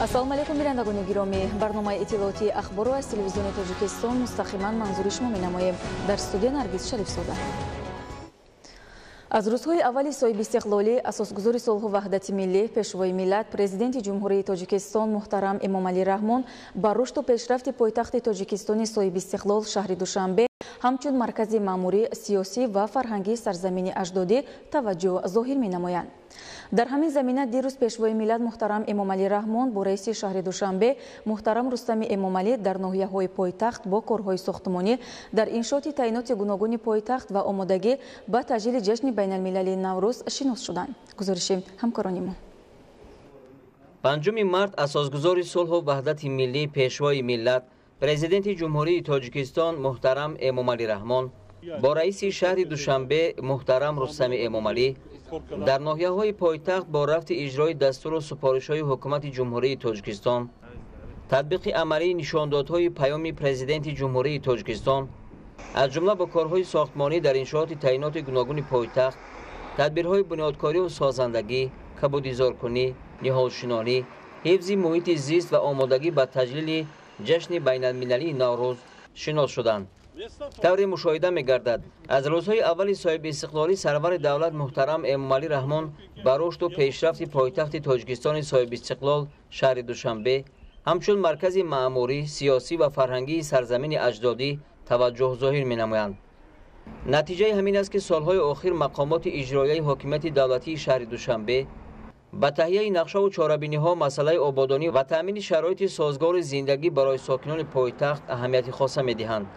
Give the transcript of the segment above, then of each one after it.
Ассалому алайкум, бинандагони гиромӣ. Барномаи иттилоотии ахборро аз телевизиони Тоҷикистон мустақиман манзури шумо менамоем. Дар студия Наргиз Шарифзода. Аз рӯзҳои аввали соҳибистиқлолӣ асосгузори сулҳу ваҳдати миллӣ, пешвои миллат, президенти Ҷумҳурии Тоҷикистон муҳтарам Эмомалӣ Раҳмон ба рушду пешрафти пойтахти Тоҷикистони соҳибистиқлол шаҳри Душанбе ҳамчун маркази маъмурӣ, сиёсӣ ва фарҳангии сарзамини аҷдодӣ таваҷҷӯҳ зоҳир менамоянд. Дар ҳамин замина дирӯз пешвои миллат муҳтарам Эмомалӣ Раҳмон бо раиси шаҳри Душанбе муҳтарам Рустами Эмомалӣ дар ноҳияҳои пойтахт бо корҳои сохтмонӣ дар иншооти таъиноти гуногуни пойтахт ва омодагӣ ба таҷлили ҷашни байналмилалии Наврӯз шинос шуданд. Гузориши ҳамкорони мо. 5 март асосгузори сулҳу ваҳдати миллӣ, пешвои миллат, президенти Ҷумҳурии Тоҷикистон муҳтарам Эмомалӣ Раҳмон бо раиси шаҳри Душанбе муҳтарам Рустами Эмомалӣ дар ноҳияҳои пойтахт бо рафти иҷрои дастуру супоришҳои ҳукумати Ҷумҳурии Тоҷикистон, татбиқи амалии нишондодҳои паёми президенти Ҷумҳурии Тоҷикистон, аз ҷумла бо корҳои сохтмонӣ дар иншооти таъиноти гуногуни пойтахт, тадбирҳои бунёдкориву созандагӣ, кабудизоркунӣ, ниҳолшинонӣ, ҳифзи муҳити зист ва омодагӣ ба таҷлили ҷашни байналмилалии Наврӯз шинос шуданд. Тавре мушоҳида мегардад, аз рӯзҳои аввали соҳибистиқлолӣ сарвари давлат муҳтарам Эмомалӣ Раҳмон ба рушду пешрафти пойтахти Тоҷикистони соҳибистиқлол шаҳри Душанбе ҳамчун маркази маъмурӣ, сиёсӣ ва фарҳангии сарзамини аҷдодӣ таваҷҷӯҳ зоҳир менамоянд. Натиҷаи ҳамин аст, ки солҳои охир мақомоти иҷроияи ҳокимияти давлатии шаҳри Душанбе ба таҳияи нақшаву чорабиниҳо масъалаи ободонӣ ва таъмини шароити созгори зиндагӣ барои сокинони пойтахт аҳамияти хоса медиҳанд.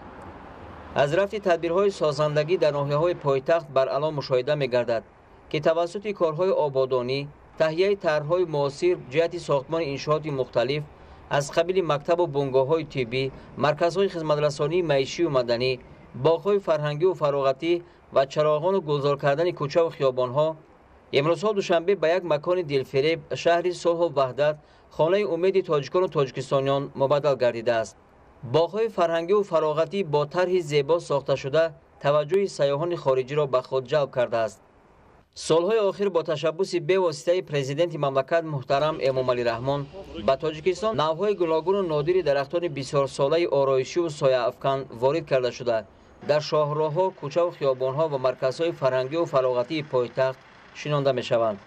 Аз рафти тадбирҳои созандагӣ дар ноҳияҳои пойтахт баръало мушоҳида мегардад, ки тавассути корҳои ободонӣ, таҳияи тарҳҳои муосир ҷиҳати сохтмони иншооти мухталиф аз қабили мактабу бунгоҳҳои тиббӣ, марказҳои хизматрасонии маишию маданӣ, боғҳои фарҳангию фароғатӣ ва чароғону гулзор кардани кӯчаву хиёбонҳо, имрӯзҳо Душанбе ба як макони дилфиреб, шаҳри сулҳу ваҳдат, хонаи умеди тоҷикону тоҷикистониён мубаддал гардидааст. Боғҳои фарҳангию фароғатӣ бо тарҳи зебо сохташуда таваҷҷӯҳи сайёҳони хориҷиро ба худ ҷалб кардааст. Солҳои охир бо ташаббуси бевоситаи президенти мамлакат муҳтарам Эмомалӣ Раҳмон ба Тоҷикистон навъҳои гуногуну нодири дарахтони бисёрсолаи ороишиву сояафкан ворид карда шуда, дар шоҳроҳҳо, кӯчаву хиёбонҳо ва марказҳои фарҳангию фароғатии пойтахт шинонда мешаванд.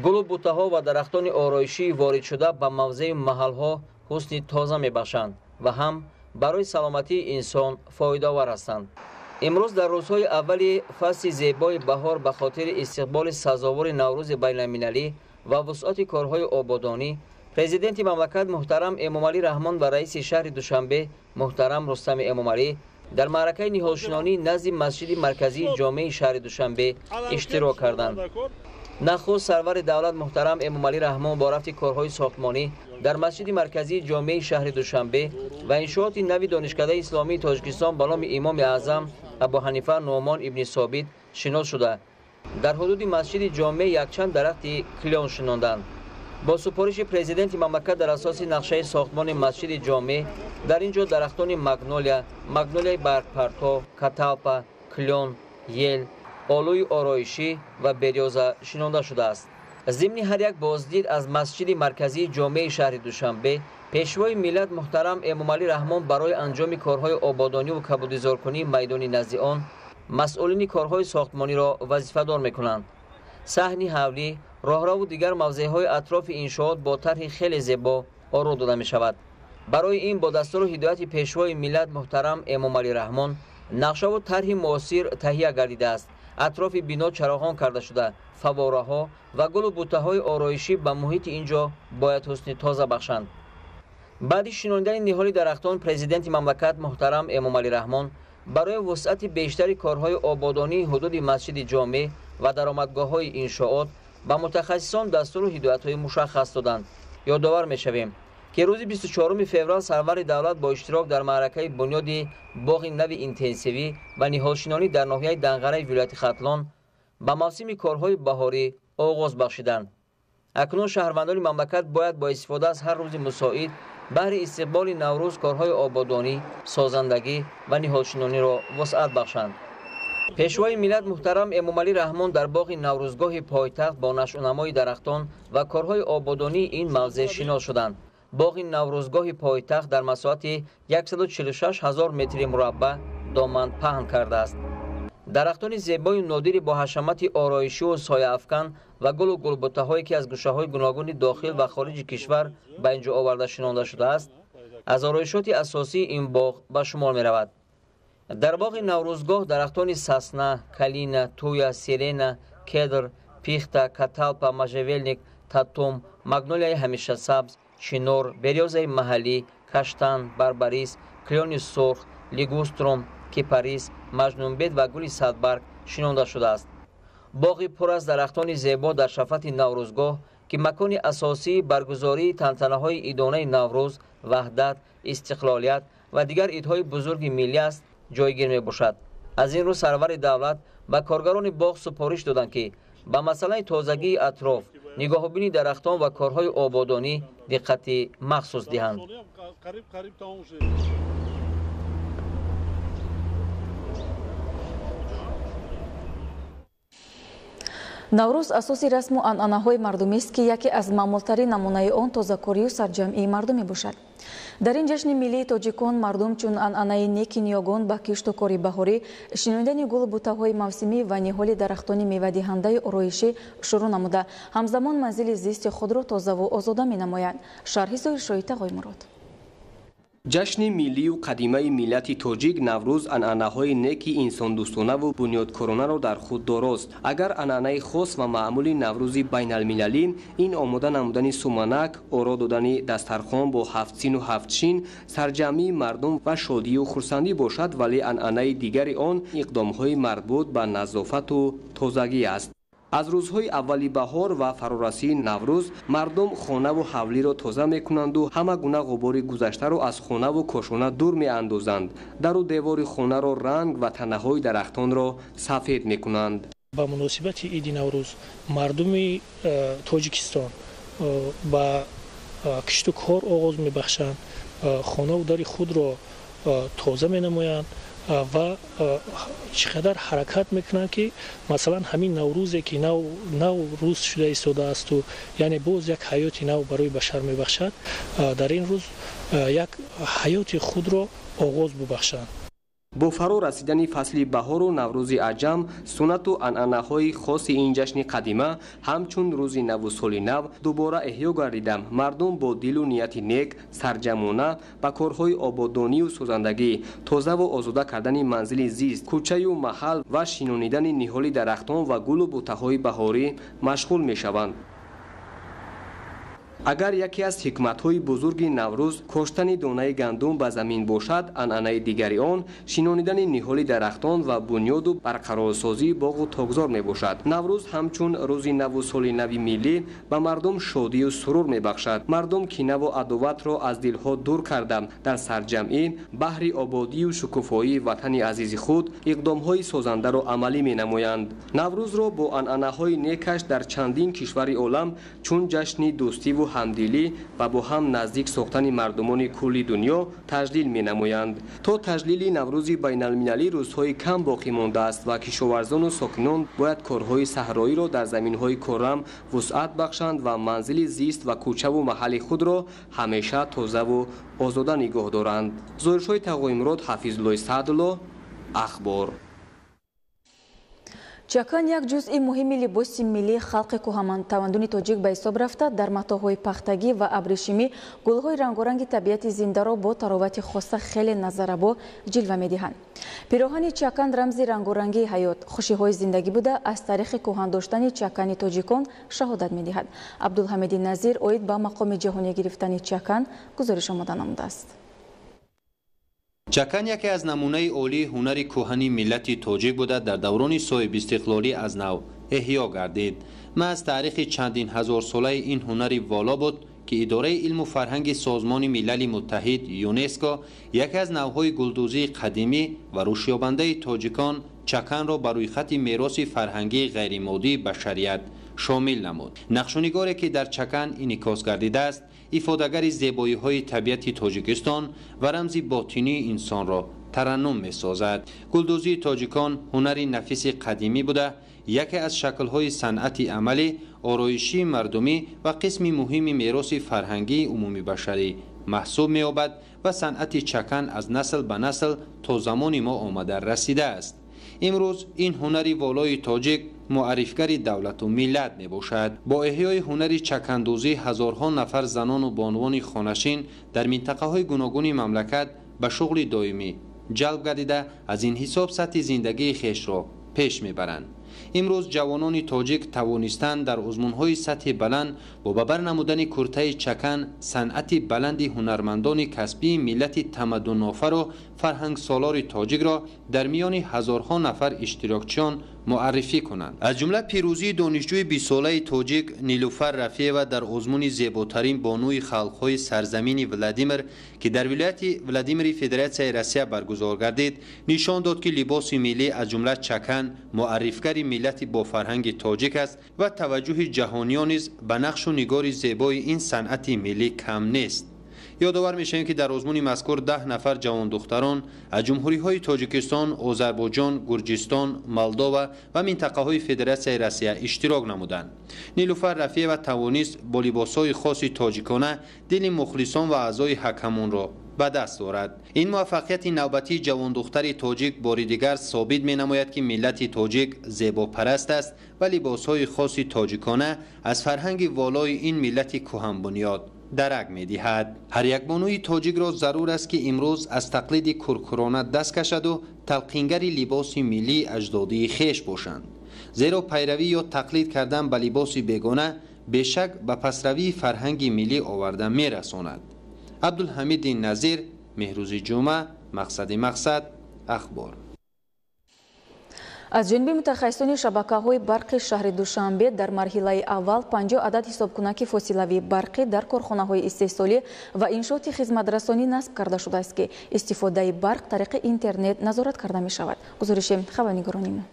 Гулу буттаҳо ва дарахтони ороишии воридшуда ба мавзеи маҳалҳо ҳусни тоза мебахшанд ва ҳам барои саломатии инсон фоидаовар ҳастанд. Имрӯз дар рӯзҳои аввали фасли зебои баҳор ба хотири истиқболи сазовори Наврӯзи байналмилалӣ ва вусъати корҳои ободонӣ президенти мамлакат муҳтарам Эмомалӣ Раҳмон ва раиси шаҳри Душанбе муҳтарам Рустами Эмомалӣ дар маъракаи ниҳолшинонӣ назди масҷиди марказии ҷомеи шаҳри Душанбе иштирок карданд. Нахуст сарвари давлат муҳтарам Эмомалӣ Раҳмон бо рафти корҳои сохтмонӣ дар масҷиди марказии ҷомеи шаҳри Душанбе ва иншооти нави Донишкадаи исломии Тоҷикистон ба номи Имоми Аъзам Абу Ҳанифа Нуъмон ибни Собит шинос шуда, дар ҳудуди масҷиди ҷомеъ якчанд дарахти клён шинонданд. Бо супориши президенти мамлакат дар асоси нақшаи сохтмони масҷиди ҷомеъ дар ин ҷо дарахтони магнолия, магнолияи баргпарто, каталпа, клён, ел, олӯи ороишӣ ва берёза шинонда шудааст. Зимни ҳар як боздид аз масҷиди марказии ҷомеи шаҳри Душанбе пешвои миллат муҳтарам Эмомалӣ Раҳмон барои анҷоми корҳои ободониву кабудизоркунии майдони назди он масъулини корҳои сохтмониро вазифадор мекунанд. Саҳни ҳавлӣ, роҳраву дигар мавзеъҳои атрофи иншоот бо тарҳи хеле зебо оро дода мешавад. Барои ин бо дастуру ҳидояти пешвои миллат муҳтарам Эмомалӣ Раҳмон нақшаву тарҳи муосир таҳия гардидааст. Атрофи бино чароғон карда шуда, фаввораҳо ва гулу буттаҳои ороишӣ ба муҳити ин ҷо бояд ҳусни тоза бахшанд. Баъди шинонидани ниҳоли дарахтон президенти мамлакат муҳтарам Эмомалӣ Раҳмон барои вусъати бештари корҳои ободонии ҳудуди масҷиди ҷомеъ ва даромадгоҳҳои иншоот ба мутахассисон дастуру ҳидоятҳои мушаххас доданд. Ёдовар мешавем, ки рӯзи 24 феврал сарвари давлат бо иштирок дар маъракаи бунёди боғи нави интенсивӣ ва ниҳолшинонӣ дар ноҳияи Данғараи вилояти Хатлон ба мавсими корҳои баҳорӣ оғоз бахшиданд. Акнун шаҳрвандони мамлакат бояд бо истифода аз ҳар рӯзи мусоид баҳри истиқболи Наврӯз корҳои ободонӣ, созандагӣ ва ниҳолшинониро вусъат бахшанд. Пешвои миллат муҳтарам Эмомалӣ Раҳмон дар боғи Наврӯзгоҳи пойтахт бо нашъунамои дарахтон ва корҳои ободонии ин мавзеъ шинос шуданд. Боғи Наврӯзгоҳи пойтахт дар масоҳати 146 ҳазор метри мураббаъ доман паҳн кардааст. Дарахтони зебою нодири бо ҳашамати ороишиву сояафкан ва гулу гулбуттаҳое, ки аз гӯшаҳои гуногуни дохил ва хориҷи кишвар ба ин ҷо оварда шинонда шудааст, аз ороишоти асосии ин боғ ба шумор меравад. Дар боғи Наврӯзгоҳ дарахтони сасна, калина, туя, сирена, кедр, пихта, каталпа, можжевельник, татум, магнолияи ҳамешасабз, чинор, берёзаи маҳаллӣ, каштан, барбарис, клёни сурх, лигуструм, кипарис, маҷнунбед ва гули садбарг шинонда шудааст. Боғи пур аз дарахтони зебо дар шафати Наврӯзгоҳ, ки макони асосии баргузории тантанаҳои идонаи Наврӯз, Ваҳдат, Истиқлолият ва дигар идҳои бузурги миллӣ аст, ҷойгир мебошад. Аз ин рӯ сарвари давлат ба коргарони боғ супориш доданд, ки ба масъалаи тозагии атроф, нигоҳубини дарахтон ва корҳои ободонӣ диққати махсус диҳанд. Наврӯз асоси расму анъанаҳои мардумист, ки яке аз маъмултарин намунаи он тозакорию сарҷамъии мардум мебошад. Дар ин ҷашни миллии тоҷикон мардум чун анъанаи неки ниёгон ба кишту кори баҳорӣ, шинонидани гулу бутаҳои мавсимӣ ва ниҳоли дарахтони мевадиҳандаи ороишӣ шурӯъ намуда, ҳамзамон манзили зисти худро тозаву озода менамоянд. Шарҳи Зоҳиршоҳи Тағоймурод. Ҷашни миллию қадимаи миллати тоҷик Наврӯз анъанаҳои неки инсондӯстонаву бунёдкоронаро дар худ дорост. Агар анъанаи хос ва маъмули Наврӯзи байналмилалӣ ин омода намудани суманак, оро додани дастархон бо ҳафтсину ҳафтшин, сарҷамъии мардум ва шодию хурсандӣ бошад, вале анъанаи дигари он иқдомҳои марбут ба назофату тозагӣ аст. Аз рӯзҳои аввали баҳор ва фарорасии Наврӯз мардум хонаву ҳавлиро тоза мекунанду ҳама гуна ғубори гузаштаро аз хонаву кошона дур меандозанд. Дару девори хонаро ранг ва танаҳои дарахтонро сафед мекунанд. Ба муносибати иди Наврӯз мардуми Тоҷикистон ба кишту кор оғоз мебахшанд, хонаву дари худро тоза менамоянд ва чӣ қадар ҳаракат мекунанд, ки масалан ҳамин Наврӯзе, ки нав рӯз шуда истодаасту яъне боз як ҳаёти нав барои башар мебахшад, дар ин рӯз як ҳаёти худро оғоз бубахшанд. Бо фаро расидани фасли баҳору Наврӯзи аҷам, суннату анъанаҳои хоси ин ҷашни қадима ҳамчун рӯзи наву соли нав дубора эҳё гардида, мардум бо дилу нияти нек сарҷамъона ба корҳои ободонию созандагӣ, тозаву озода кардани манзили зист, кӯчаю маҳал ва шинонидани ниҳоли дарахтон ва гулу бутаҳои баҳорӣ машғул мешаванд. Агар яке аз ҳикматҳои бузурги Наврӯз коштани донаи гандум ба замин бошад, анъанаи дигари он шинонидани ниҳоли дарахтон ва бунёду барқарорсозии боғу токзор мебошад. Наврӯз ҳамчун рӯзи наву соли нави миллӣ ба мардум шодию сурур мебахшад. Мардум кинаву адоватро аз дилҳо дур карда, дар сарҷамъӣ баҳри ободию шукуфоии ватани азизи худ иқдомҳои созандаро амалӣ менамоянд. Наврӯзро бо анъанаҳои некаш дар чандин кишвари олам чун ҷашни дӯстиву ҳамдилӣ ва бо ҳам наздик сохтани мардумони кулли дунё таҷлил менамоянд. То таҷлили Наврӯзи байналмилалӣ рӯзҳои кам боқӣ мондааст ва кишоварзону сокинон бояд корҳои саҳроиро дар заминҳои корам вусъат бахшанд ва манзили зист ва кӯчаву маҳалли худро ҳамеша тозаву озода нигоҳ доранд. Зоҳиршоҳи Тағоймурод, Ҳафизуллои Саъдулло, Ахбор. Чакан як ҷузъи муҳими либоси миллии халқи кӯҳантамаддуни тоҷик ба ҳисоб рафта, дар матоъҳои пахтагӣ ва абрешимӣ гулҳои рангоранги табиати зиндаро бо таровати хоса хеле назаррабо ҷилва медиҳанд. Пироҳани чакан рамзи рангорангии ҳаёт, хушиҳои зиндагӣ буда, аз таърихи кӯҳан доштани чакани тоҷикон шаҳодат медиҳад. Абдулҳамиди Назир оид ба мақоми ҷаҳонӣ гирифтани чакан гузориш омода намудааст. Чакан яке аз намунаи олии ҳунари кӯҳани миллати тоҷик буда, дар даврони соҳибистиқлолӣ аз нав эҳё гардид. Маҳз таърихи чандин ҳазорсолаи ин ҳунари воло буд, ки идораи илму фарҳанги Созмони Милали Муттаҳид ЮНЕСКО яке аз навъҳои гулдӯзии қадимӣ ва рушдёбандаи тоҷикон чаканро ба рӯйхати мероси фарҳангии ғайримоддии башарият шомил намуд. Нақшунигоре, ки дар чакан инъикос гардидааст, ифодагари зебоиҳои табиати Тоҷикистон ва рамзи ботинии инсонро тараннум месозад. Гулдӯзии тоҷикон ҳунари нафиси қадимӣ буда, яке аз шаклҳои санъати амалӣ ороишии мардумӣ ва қисми муҳими мероси фарҳангии умумибашарӣ маҳсуб меёбад ва санъати чакан аз насл ба насл то замони мо омада расидааст. Имрӯз ин ҳунари волои тоҷик муаррифгари давлату миллат мебошад. Бо эҳёи ҳунари чакандӯзӣ ҳазорҳо нафар занону бонувони хонашин дар минтақаҳои гуногуни мамлакат ба шуғли доимӣ ҷалб гардида, аз ин ҳисоб сатҳи зиндагии хешро пеш мебаранд. Имрӯз ҷавонони тоҷик тавонистанд дар озмунҳои сатҳи баланд бо ба бар намудани куртаи чакан санъати баланди ҳунармандони касбии миллати тамаддунофару фарҳангсолори тоҷикро дар миёни ҳазорҳо нафар иштирокчиён муаррифӣ кунанд. Аз ҷумла пирӯзии донишҷӯи бистсолаи тоҷик Нилуфар Рафеева дар озмуни зеботарин бонуи халқҳои сарзамини Владимир, ки дар вилояти Владимири Федератсияи Россия баргузор гардид, нишон дод, ки либоси миллӣ аз ҷумла чакан муаррифгари миллати бофарҳанги тоҷик аст ва таваҷҷӯҳи ҷаҳониён низ ба нақшу нигори зебои ин санъати миллӣ кам нест. Ёдовар мешавем, ки дар озмуни мазкур 10 нафар ҷавондухтарон аз ҷумҳуриҳои Тоҷикистон, Озарбойҷон, Гурҷистон, Молдова ва минтақаҳои Федератсияи Россия иштирок намуданд. Нилуфар Рафеева тавонист бо либосҳои хоси тоҷикона дили мухлисон ва аъзои ҳакамонро ба даст орад. Ин муваффақияти навбатии ҷавондухтари тоҷик бори дигар собит менамояд, ки миллати тоҷик зебопараст аст ва либосҳои хоси тоҷикона аз фарҳанги волои ин миллати кӯҳанбунёд дарак медиҳад. Ҳар як бонуи тоҷикро зарур аст, ки имрӯз аз тақлиди куркурона даст кашаду талқингари либоси миллии аҷдодии хеш бошанд. Зеро пайравӣ ё тақлид кардан ба либоси бегона бешак ба пасравии фарҳанги миллӣ оварда мерасонад. Абдулҳамиди Назир, Меҳрӯзи Ҷумъа, Мақсади Мақсад, Ахбор. Аз ҷониби мутахассисони шабакаҳои барқи шаҳри Душанбе дар марҳилаи аввал 50 адад ҳисобкунаки фосилавии барқӣ дар корхонаҳои истеҳсолӣ ва иншооти хизматрасонӣ насб карда шудааст, ки истифодаи барқ тариқи интернет назорат карда мешавад. Гузориши хабарнигорони мо.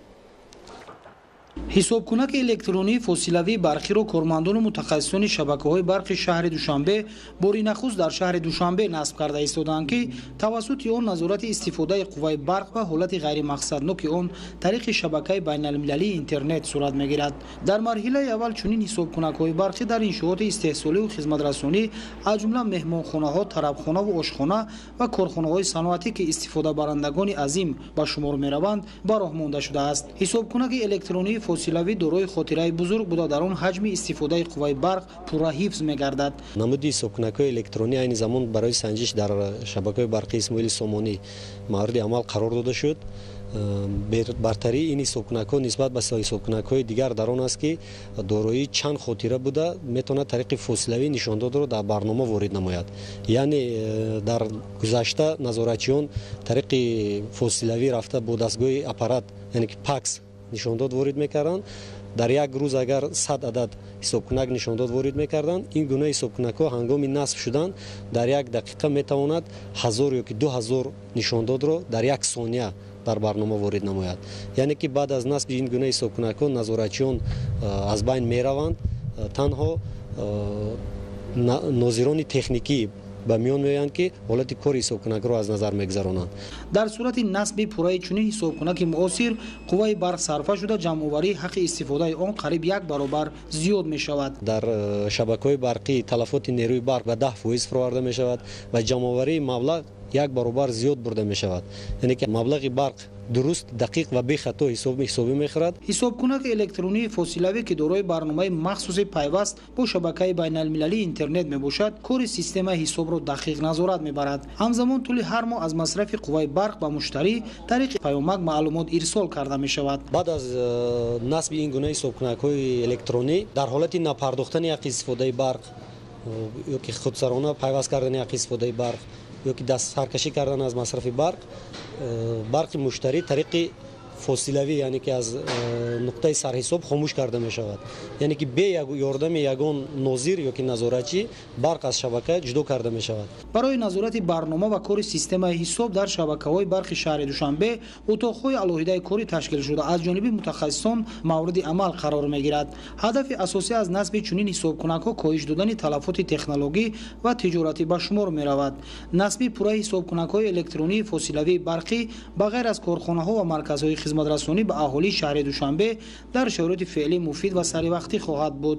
Ҳисобкунаки электронии фосилавии барқиро кормандону мутахассисони шабакаҳои барқи шаҳри Душанбе бори нахуст дар шаҳри Душанбе насб карда истоданд, ки тавассути он назорати истифодаи қувваи барқ ва ҳолати ғайримақсадноки он тариқи шабакаи байналмилалии интернет сурат мегирад. Дар марҳилаи аввал чунин ҳисобкунакҳои барқӣ дар иншооти истеҳсоливу хизматрасонӣ, аз ҷумла меҳмонхонаҳо, тарабхонаву ошхона ва корхонаҳои саноатӣ, ки истифодабарандагони азим ба шумор мераванд, ба роҳ монда шудааст. Ҳисобкунаки электронии фосилавӣ дорои хотираи бузург буда, дар он ҳаҷми истифодаи қувваи барқ пурра ҳифз мегардад. Намуди ҳисобкунакҳои электронӣ айни замон барои санҷиш дар шабакаҳои барқи Исмоили Сомонӣ мавриди амал қарор дода шуд. Бартарии ин ҳисобкунакҳо нисбат ба ҳисобкунакҳои дигар дар он аст, ки дорои чанд хотира буда метавонад тариқи фосилавӣ нишондодро дар барнома ворид намояд. Яъне дар гузашта назоратчиён тариқи фосилавӣ рафта бо дастгоҳи аппарат, яъне ки пакс, нишондод ворид мекарданд. Дар як рӯз агар 100 адад ҳисобкунак нишондод ворид мекарданд, ин гуна ҳисобкунакҳо ҳангоми насб шудан дар як дақиқа метавонад 1000 ё ки 2000 нишондодро дар як сония дар барнома ворид намояд. Яъне ки баъд аз насби ин гуна ҳисобкунакҳо назоратчиён аз байн мераванд, танҳо нозирони техникӣ ба миён меоянд, ки ҳолати кори ҳисобкунакро аз назар мегузаронанд. Дар сурати насби пурраи чунин ҳисобкунаки муосир қувваи барқ сарфа шуда, ҷамъоварии ҳаққи истифодаи он қариб як баробар зиёд мешавад. Дар шабакаҳои барқӣ талафоти нерӯи барқ ба 10% фуроварда мешавад ва ҷамъоварии маблағ як баробар зиёд бурда мешавад. Яъне ки маблағи барқ дуруст, дақиқ ва бехато ҳисобӣ мехӯрад. Ҳисобкунаки электронии фосилавӣ, ки дорои барномаи махсуси пайваст бо шабакаи байналмилалии интернет мебошад, кори системаи ҳисобро дақиқ назорат мебарад. Ҳамзамон тӯли ҳар моҳ аз масрафи қувваи барқ ба муштарӣ тариқи паёмак маълумот ирсол карда мешавад. Баъд аз насби ин гуна ҳисобкунакҳои электронӣ дар ҳолати напардохтани ҳаққи истифодаи барқ ё ки худсарона пайваст кардани ҳаққи истифодаи барқ ё ки дастсаркашӣ кардан аз масрафи барқ, барқи муштарӣ тариқи фосилавӣ, яъне ки аз нуқтаи сарҳисоб хомӯш карда мешавад. Яъне ки бе ёрдами ягон нозир ё ки назоратчӣ барқ аз шабака ҷудо карда мешавад. Барои назорати барнома ва кори системаи ҳисоб дар шабакаҳои барқи шаҳри Душанбе утоқҳои алоҳидаи корӣ ташкил шуда, аз ҷониби мутахассисон мавриди амал қарор мегирад. Ҳадафи асосӣ аз насби чунин ҳисобкунакҳо коҳиш додани талафоти технологӣ ва тиҷоратӣ ба шумор меравад. Насби пурраи ҳисобкунакҳои электронии фосилавии барқӣ ба ғайр аз корхонаҳо ва марказҳои хизматрасонӣ ба аҳолии шаҳри Душанбе дар шароити феълӣ муфид ва саривақтӣ хоҳад буд.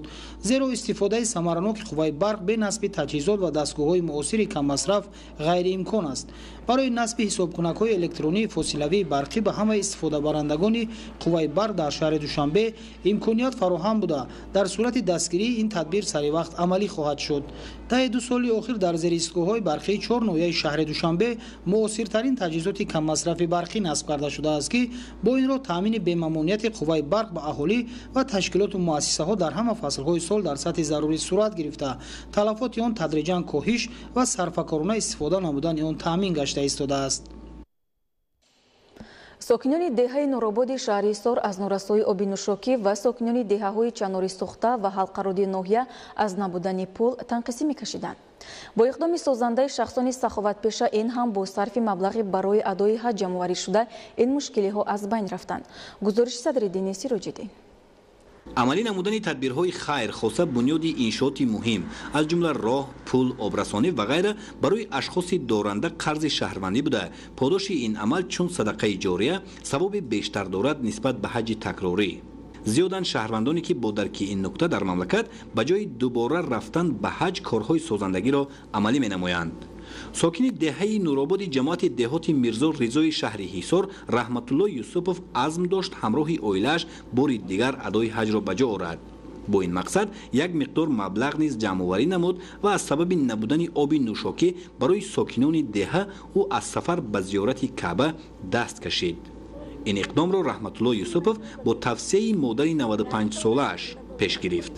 Зеро истифодаи самараноки қувваи барқ бе насби таҷҳизот ва дастгоҳҳои муосири каммасраф ғайриимкон аст. Барои насби ҳисобкунакҳои электронии фосилавии барқӣ ба ҳамаи истифодабарандагони қувваи барқ дар шаҳри Душанбе имконият фароҳам буда, дар сурати дастгирии ин тадбир саривақт амалӣ хоҳад шуд. Таи 2 соли охир дар зеристгоҳҳои барқии 4 ноҳияи шаҳри Душанбе муосиртарин таҷҳизоти каммасрафи барқӣ насб карда шудааст, ки бо ин роҳ таъмини бемамониати қувваи барқ ба аҳолӣ ва ташкилоту муассисаҳо дар ҳама фаслҳои сол дар сатҳи зарурӣ сурат гирифта, талафоти он тадриҷан коҳиш ва сарфакорона истифода намудани он таъмин гашта истодааст. Сокинони деҳаи Нурободи шаҳри Ҳисор аз норасоии оби нӯшокӣ ва сокинони деҳаҳои Чанори Сӯхта ва Ҳалқаруди ноҳия аз набудани пул танқисӣ мекашиданд. Бо иқдоми созандаи шахсони саховатпеша ин ҳам бо сарфи маблағи барои адои ҳаҷ ҷамъоварӣ шуда ин мушкилиҳо аз байн рафтанд. Гузориши Садриддини Сироҷиддин. Амалӣ намудани тадбирҳои хайр, хоса бунёди иншооти муҳим, аз ҷумла роҳ, пул, обрасонӣ ва ғайра барои ашхоси доранда қарзи шаҳрвандӣ буда, подоши ин амал чун садақаи ҷория савоби бештар дорад нисбат ба ҳаҷи такрорӣ. Зиёданд шаҳрвандоне ки бо дарки ин нукта дар мамлакат ба ҷои дубора рафтан ба ҳаҷ корҳои созандагиро амалӣ менамоянд. Сокини деҳаи Нурободи ҷамоати деҳоти Мирзо Ризои шаҳри Ҳисор Раҳматулло Юсупов азм дошт ҳамроҳи оилааш бори дигар адои ҳаҷро ба ҷо орад. Бо ин мақсад як миқдор маблағ низ ҷамъоварӣ намуд ва аз сабаби набудани оби нӯшокӣ барои сокинони деҳа ӯ аз сафар ба зиёрати Каъба даст кашид. Ин иқдомро Раҳматулло Юсупов бо тавсияи модари 95-солааш пеш гирифт.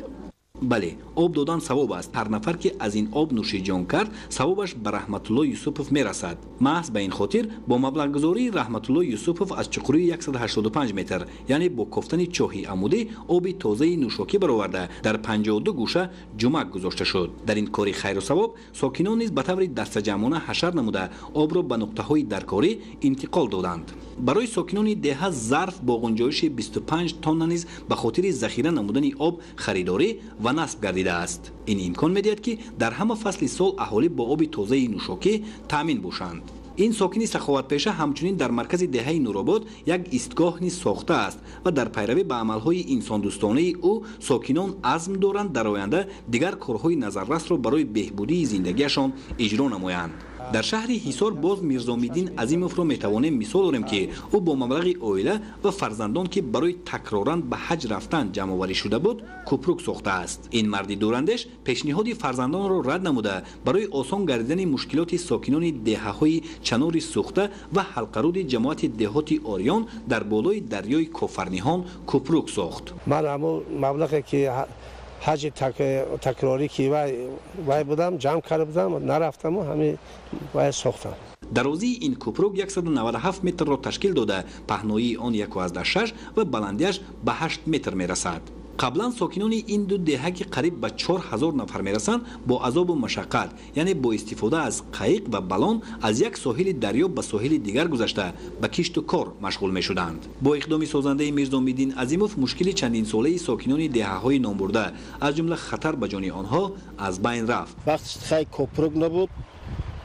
Бале, об додан савоб аст. Ҳар нафар ки аз ин об нӯшиҷон кард, савобаш ба Раҳматулло Юсупов мерасад. Маҳз ба ин хотир бо маблағгузории Раҳматулло Юсупов аз чуқурии 185 метр, яъне бо кофтани чоҳи амудӣ оби тозаи нӯшокӣ бароварда дар 52 гӯша ҷумак гузошта шуд. Дар ин кори хайру савоб сокинон низ ба таври дастаҷамъона ҳашар намуда обро ба нуқтаҳои даркорӣ интиқол доданд. Барои сокинони деҳа зарф бо ғунҷоиши 25 тонна низ ба хотири захира намудани об харидорӣ ва насб гардидааст. Ин имкон медиҳад, ки дар ҳама фасли сол аҳолӣ бо оби тозаи нӯшокӣ таъмин бошанд. Ин сокини саховатпеша ҳамчунин дар маркази деҳаи Нуробод як истгоҳ низ сохтааст ва дар пайравӣ ба амалҳои инсондӯстонаи ӯ сокинон азм доранд дар оянда дигар корҳои назаррасро барои беҳбудии зиндагиашон иҷро намоянд. Дар шаҳри Ҳисор боз Мирзомиддин Азимовро метавонем мисол орем, ки ӯ бо маблағи оила ва фарзандон, ки барои такроран ба ҳаҷ рафтан ҷамъоварӣ шуда буд, кӯпрук сохтааст. Ин марди дурандеш пешниҳоди фарзандонро рад намуда барои осон гардидани мушкилоти сокинони деҳаҳои Чанори Сӯхта ва Ҳалқаруди ҷамоати деҳоти Ориён дар болои дарёи Кофарниҳон кӯпрук сохт. Ман ҳамун маблағе ки ҳаҷи такрорӣ ки вай будам, ҷамъ карда будам, нарафтаму ҳамин вай сохтам. Дарозии ин кӯпрук 197 метрро ташкил дода, паҳноии он 1,6 ва баландиаш ба 8 метр мерасад. Қаблан сокинони ин ду деҳа, ки қариб ба 4000 нафар мерасанд, бо азобу машаққат, яъне бо истифода аз қайиқ ва балон аз як соҳили дарё ба соҳили дигар гузашта ба кишту кор машғул мешуданд. Бо иқдоми созандаи Мирзомиддин Азимов мушкили чандинсолаи сокинони деҳаҳои номбурда, аз ҷумла хатар ба ҷони онҳо, аз байн рафт. Вақте хай кӯпрук набуд,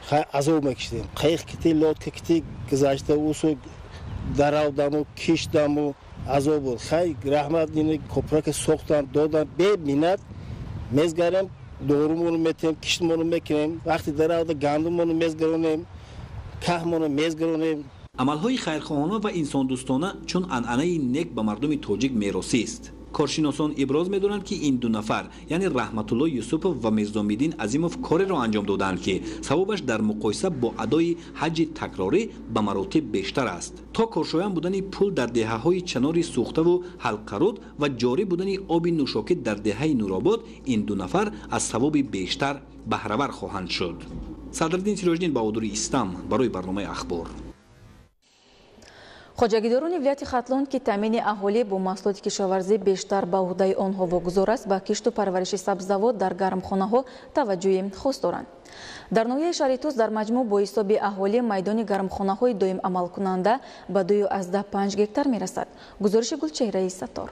хай азоб мекашидем. Қайиқ кити, лодка кити гузашта усу даравдаму киштаму азоб буд. Хай раҳмат, ин кӯпрака сохтан додан беминнат мезгарем, дорумону метем, киштмону мекунем. Вақти даравда гандумону мезгаронем, каҳмону мезгаронем. Амалҳои хайрхоҳона ва инсондӯстона чун анъанаи нек ба мардуми тоҷик меросист. Коршиносон иброз медоранд, ки ин ду нафар, яъне Раҳматулло Юсупов ва Мирзомиддин Азимов, кореро анҷом доданд, ки савобаш дар муқоиса бо адои ҳаҷи такрорӣ ба маротиб бештар аст. То коршоян будани пул дар деҳаҳои Чанори Сӯхтаву Ҳалқаруд ва ҷорӣ будани оби нӯшокӣ дар деҳаи Нуробод, ин ду нафар аз савоби бештар баҳравар хоҳанд шуд. Садриддин Сироҷиддин, Баҳодури Истам, барои барномаи Ахбор. Хоҷагидорони вилояти Хатлон, ки таъмини аҳолӣ бо маҳсулоти кишоварзӣ бештар ба уҳдаи онҳо вогузор аст, ба кишту парвариши сабзавот дар гармхонаҳо таваҷҷӯҳи хос доранд. Дар ноҳияи шаҳри Тӯс дар маҷмӯъ бо ҳисоби аҳолӣ майдони гармхонаҳои доим амалкунанда ба 2,5 гектар мерасад. Гузориши Гулчеҳраи Саттор.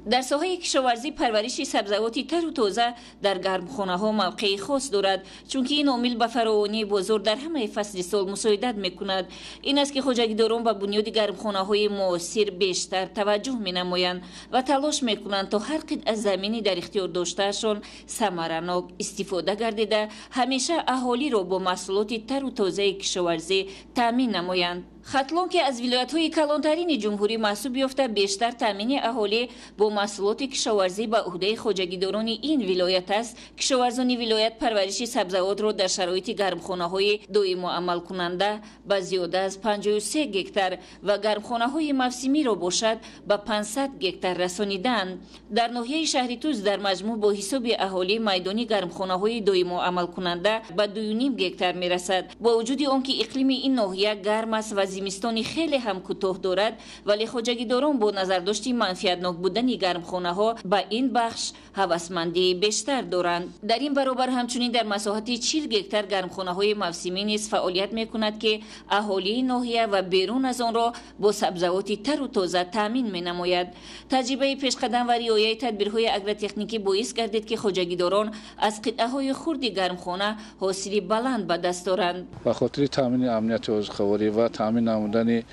Дар соҳаи кишоварзӣ парвариши сабзавоти тару тоза дар гармхонаҳо мавқеи хос дорад, чунки ин омил ба фаровонии бозор дар ҳамаи фасли сол мусоидат мекунад. Ин аст, ки хоҷагидорон ба бунёди гармхонаҳои муосир бештар таваҷҷӯҳ менамоянд ва талош мекунанд, то ҳар қитъа замини дар ихтиёр доштаашон самаранок истифода гардида, ҳамеша аҳолиро бо маҳсулоти тару тозаи кишоварзӣ таъмин намоянд. Хатлон, ки аз вилоятҳои калонтарини ҷумҳурӣ маҳсуб ёфта, бештар таъмини аҳолӣ бо маҳсулоти кишоварзӣ ба ӯҳдаи хоҷагидорони ин вилоят аст. Кишоварзони вилоят парвариши сабзавотро дар шароити гармхонаҳои доимо амалкунанда ба зиёда аз 53 гектар ва гармхонаҳои мавсимиро бошад ба 500 гектар расонидаанд. Дар ноҳияи шаҳри Тӯс дар маҷмӯъ бо ҳисоби аҳолӣ майдони гармхонаҳои доимо амалкунанда ба 2,5 гектар мерасад. Бо вуҷуди он ки иқлими ин ноҳия гарм аст ва зимистони хеле ҳам кӯтоҳ дорад, вале хоҷагидорон бо назардошти манфиатнок будани гармхонаҳо ба ин бахш ҳавасмандии бештар доранд. Дар ин баробар ҳамчунин дар масоҳати 40 гектар гармхонаҳои мавсимӣ низ фаъолият мекунад, ки аҳолии ноҳия ва берун аз онро бо сабзавоти тару тоза таъмин менамояд. Таҷрибаи пешқадам ва риояи тадбирҳои агротехникӣ боис гардид, ки хоҷагидорон аз қитъаҳои хурди гармхона ҳосили баланд ба даст доранд. Ба хотири таъмини амнияти озуқаворӣ ва таъмин намудани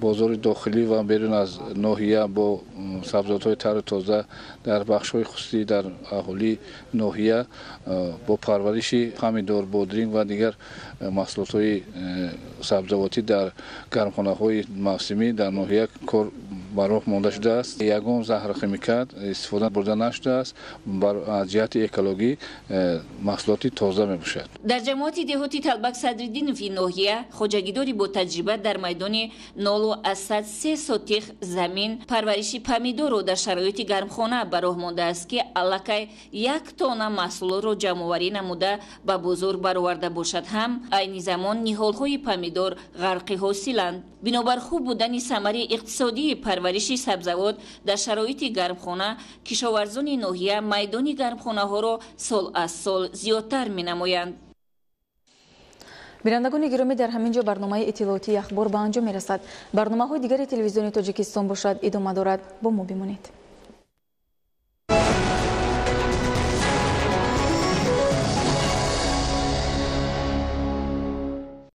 бозори дохилӣ ва берун аз ноҳия бо сабзавотҳои тару тоза дар бахшҳои хусусӣ дар аҳолии ноҳия бо парвариши помидор, бодринг ва дигар маҳсулотҳои сабзавотӣ дар гармхонаҳои мавсимӣ дар ноҳия кор ба роҳ монда шудааст. Ягон заҳрхимикат истифода бурда нашудааст. Аз ҷиҳати экологӣ маҳсулоти тоза мебошад. Дар ҷамоати деҳоти Талбак Садриддинови ноҳия хоҷагидори бо таҷриба дар майдони 0,3 сотих замин парвариши помидорро дар шароити гармхона ба роҳ мондааст, ки аллакай 1 тонна маҳсулотро ҷамъоварӣ намуда ба бозор бароварда бошад ҳам, айни замон ниҳолҳои помидор ғарқи ҳосиланд. Бинобар хуб будани самари иқтисодии парвариши сабзавот дар шароити гармхона, кишоварзони ноҳия майдони гармхонаҳоро сол аз сол зиёдтар менамоянд. Бинандагони гиромӣ, дар ҳамин ҷо барномаи иттилоотии Ахбор ба анҷом мерасад. Барномаҳои дигари телевизиони Тоҷикистон бошад идома дорад. Бо мо бимонед.